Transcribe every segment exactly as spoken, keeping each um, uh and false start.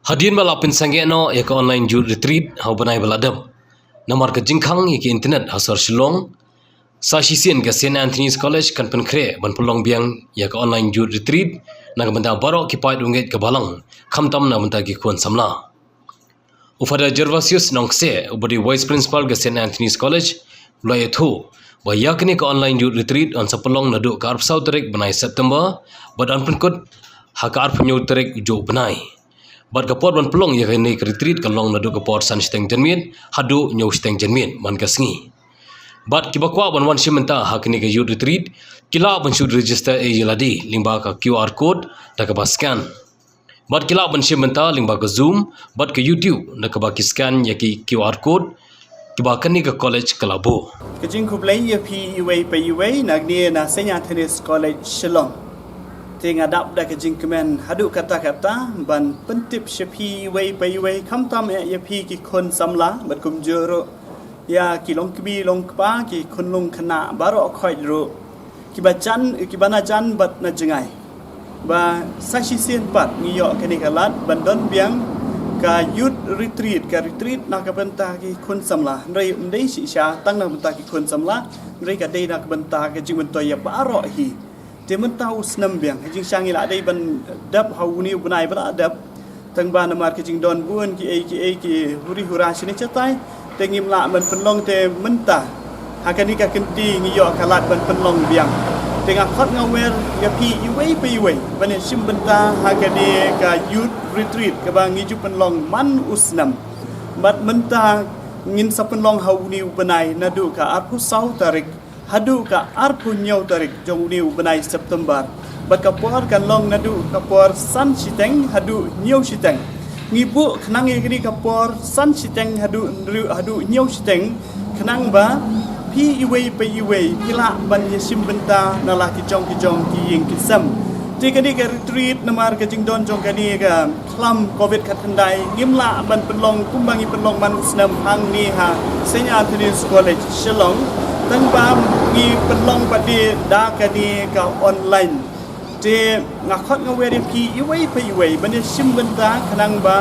Hadien ba la pynsangeh noh ïa ka online youth retreat ha u bnai ba la dep, namar ka jingkhang ïa ka internet ha sor Shillong, sa shisien ka Saint Anthony's College kan pynkhreh ban pynlong biang ïa ka online youth retreat na ka bynta baroh ki paid u ngeit ka balang, khamtam na ka bynta ki khun samla. U Father Gervasius Nongkseh, uba dei Vice Principal ka Saint Anthony's College, u la ïathuh ba ïa kane ka online youth retreat yn sa pynlong naduh ka arphew saw tarik bnai September bad yn pynkut ha ka arphew hynñiew tarik u juh bnai. Bad ka por ban pynlong ïa kane ka retreat ka long naduh ka por san shiteng janmiet haduh hynñiew shiteng janmiet man ka sngi. Bad kiba kwah ban wan shim bynta ha kane ka youth retreat ki lah ban shu register ïa lade lyngba ka QR code da kaba scan. Bad ki lah ban shim bynta lyngba ka Zoom bad ka YouTube da kaba ki scan ïa ki QR code kiba kane ka college ka la buh. Ka jingkhublei ïa phi iwei pa iwei na kane na Saint Anthony's College Shillong. Te nga dap da ka jingkmen haduh katta katta ban pyntip sha phi iwei pa iwei, khamtam eh ïa phi ki khun samla bad kumjuh ruh ïa ki longkmie longkpa, ki khunlung khynnah baroh khoit ruh, kiba jan, kiba na jan bad na jngai, ba sa shisien pat ngi ïoh kane ka lad ban don biang ka youth retreat, ka retreat na ka bynta ki khun samla. Hynrei ym dei shisha tang na ka bynta ki khun samla, hynrei ka dei na ka bynta ka jingmyntoi ïa baroh hi. Te mynta u snem biang, ha jingshisha ngi la dei ban dep ha une u bnai ba la dep, tang ba namar ka jingdon bun kiei kiei ki huri hura shane shatai, te ngim lah ban pynlong. Te mynta ha kane ka kynti ngi ïoh ka lad ban pynlong biang. Te nga khot nga wer ïa phi iwei pa iwei ban ïa shim bynta ha kane ka youth retreat kaba ngi ju pynlong man u snem. Bad mynta ngin sa pynlong ha une u bnai naduh ka arphew saw tarik haduh ka arphew hynñiew tarik jong une u bnai September. Bad ka por kan long naduh ka por san shiteng haduh hynñiew shiteng. Ngi buh khnang ïa kane ka por san shiteng haduh hynriew, haduh hynñiew shiteng, khnang ba phi iwei pa iwei phi lah ban ïa shim bynta na la ki jong ki jong ki ïing ki sem. Te kane ka retreat, namar ka jingdon jong kane ka khlam covid khatkhyndai, ngim lah ban pynlong kumba ngi pynlong man u snem hangne ha Saint Anthony's College Shillong, tang ba ngi pynlong pat de da kane ka online. Te nga khot nga wer ïa phi iwei pa iwei ban ïa shim bynta khnang ba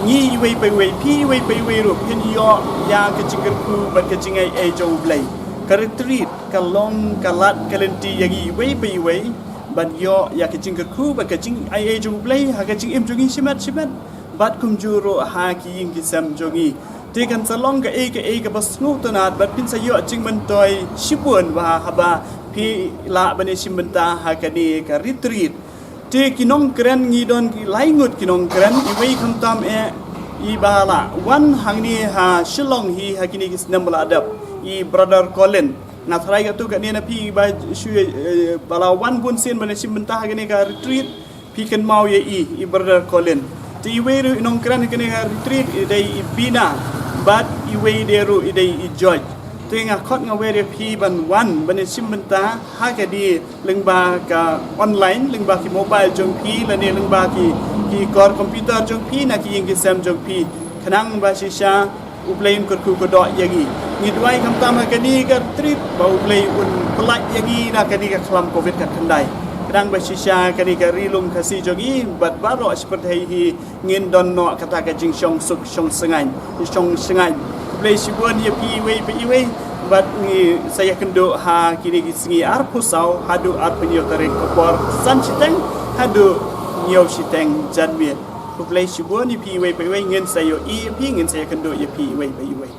ngi iwei pa iwei, phi iwei pa iwei ruh phin ïoh ïa ka jingkyrkhu bad ka jingai ei jong U Blei. Ka retreat ka long ka lad ka lynti ïa ngi iwei pa iwei ban ïoh ïa ka jingkyrkhu bad ka jingai ei jong U Blei ha ka jingim jong ngi shimet shimet, bad kumjuh ruh ha ki ïing ki sem jong ngi. Te kan sa long kaei kaei kaba sngewtynnat bad phin sa ïoh jingmyntoi shibun ba haba phi lah ban ïa shim bynta ha kane ka retreat. Te ki nongkren, ngi don ki lai ngut ki nongkren, iwei khamtam eh iba la wan hangne ha Shillong hi ha kine ki snem ba la dep, i Brother Colin. Nga tharai katto katne na phi ba shu, eh, ba la wan bunsien ban ïa shim bynta ha kane ka retreat, phi kynmaw ïa i, i Brother Colin. Te iwei ruh i nongkren ha kane ka retreat i dei i Bina, bad iwei de ruh i dei i George. Te nga khot nga wer ïa phi ban wan ban ïa shim bynta ha kane lyngba ka online, lyngba ki mobile jong phi lane lyngba ki, ki kor computer jong phi na ki ïing ki sem jong phi, khnang ba shisha U Blei un kyrkhu kyrdoh ïa ngi. Ngi duwai khamtam ha kane ka retreat ba U Blei un pyllait ïa ngi na kane ka khlam covid khatkhyndai, khnang ba shisha kane ka Ri Lum Khasi jong ngi bad baroh shi pyrthei hi ngin don noh kata ka jingshong suk shong shngaiñ, shong shngaiñ. Khublei shibun ïa phi iwei pa iwei, bad ngi sa ïakynduh ha kine ki sngi arphew saw haduh arphew hynñiew tarik ka por san shiteng haduh hynñiew shiteng janmiet. Khublei shibun ïa phi iwei pa iwei, ngin sa ïohi ïa phi, ngin sa ïakynduh ïa phi iwei pa iwei.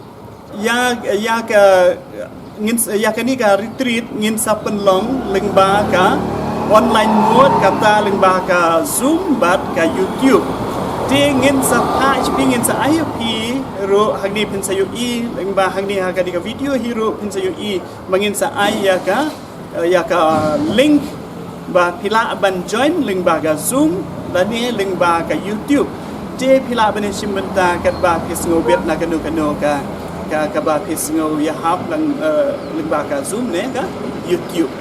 Ïa, ïa ka, ngin, ïa kane ka retreat ngin sa pynlong lyngba ka online mode, kata lyngba ka Zoom bad ka YouTube. Te ngin sa phah sha phi, ngin sa ai ïa phi ruh hangne, phin sa ïohi lyngba hangne ha kane ka video hi ruh phin sa ïohi ba ngin sa ai ïa ka, ïa ka link ba phi lah ban join lyngba ka Zoom lane lyngba ka YouTube. Te phi lah ban ïa shim bynta katba phi sngew bit na kano kano ka, ka, kaba phi sngew ïahap lang, eh, lyngba ka Zoom ne ka YouTube.